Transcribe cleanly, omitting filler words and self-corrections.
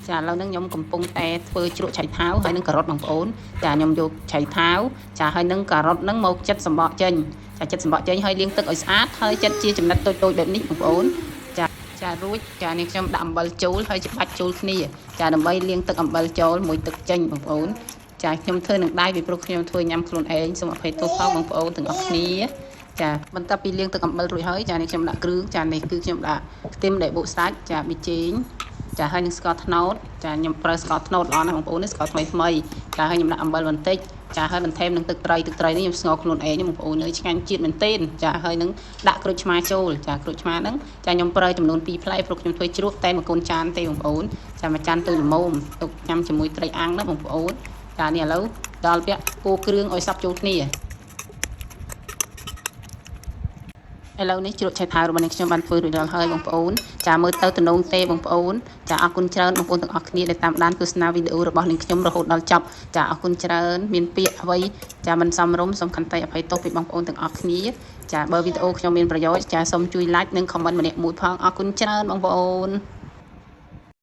ចាឥឡូវហ្នឹងខ្ញុំកំពុងតែធ្វើជ្រក់ឆៃថាវហើយនឹងការ៉ុតបងប្អូនចាខ្ញុំយកឆៃថាវចាហើយនឹងការ៉ុតហ្នឹងមកចិតសម្បកចេញចាចិតសម្បកចេញហើយលាងទឹកឲ្យស្អាតហើយចិតជាចំណិតតូចៗបែបនេះបងប្អូនចាចារួចចានេះខ្ញុំដាក់អំបិលចូលហើយច្បាច់ចូលគ្នាចាដើម្បីលាងទឹកអំបិលចូលមួយទឹកចេញបងប្អូនចាខ្ញុំធ្វើនឹងដៃពីព្រោះខ្ញុំធ្វើញ៉ាំខ្លួនឯងសូមអភ័យទោសផងបងប្អូនទាំងអស់គ្នាចាបន្ទាប់ពីលាងទឹកអំបិលរួចហើយចានេះខ្ញុំដាក់គ្រឿងចានេះគឺខ្ញុំដាក់ខ្ទឹមដែលបុកសាច់ចាប៊ីចេងចាហើយនឹងស្ករត្នោតចាខ្ញុំប្រើស្ករត្នោតល្អណាស់បងប្អូននេះស្ករថ្មីថ្មីចាហើយខ្ញុំដាក់អំបិលបន្តិចចាហើយបន្ថែមនឹងទឹកត្រីទឹកត្រីនេះខ្ញុំស្ងោរខ្លួនឯងបងប្អូនអើយឆ្ងាញ់ជាតិមែនទែនចាហើយនឹងដាក់ក្រូចឆ្មាចូលចាក្រូចឆ្មាហ្នឹងចាខ្ញុំប្រើចំនួន2ផ្លែព្រោះខ្ញុំធ្វើជ្រក់តែមួយកូនចានទេបងប្អូនចាមួយចានទៅល្មមទុកញ៉ាំជាមួយត្រីអាំងណាបងប្អូនចានេះឥឡូវដល់ពាក់គោគ្រឿងឲ្យសព្វចូលគ្នាឥឡូវនេះជ្រក់ឆៃថៅរបស់នាងខ្ញុំបានធ្វើរួចរាល់ហើយបងប្អូនចាមើលទៅទំនងទេបងប្អូនចាអរគុណច្រើនបងប្អូនទាំងអស់គ្នាដែលតាមដានទស្សនាវីដេអូរបស់នាងខ្ញុំរហូតដល់ចប់ចាអរគុណច្រើនមានពាក្យអ្វីចាមិនសមរម្យសូមខន្តីអភ័យទោសពីបងប្អូនទាំងអស់គ្នាចាបើវីដេអូខ្ញុំមានប្រយោជន៍ចាសូមជួយ like និង comment ម្នាក់មួយផងអរគុណច្រើនបងប្អូន។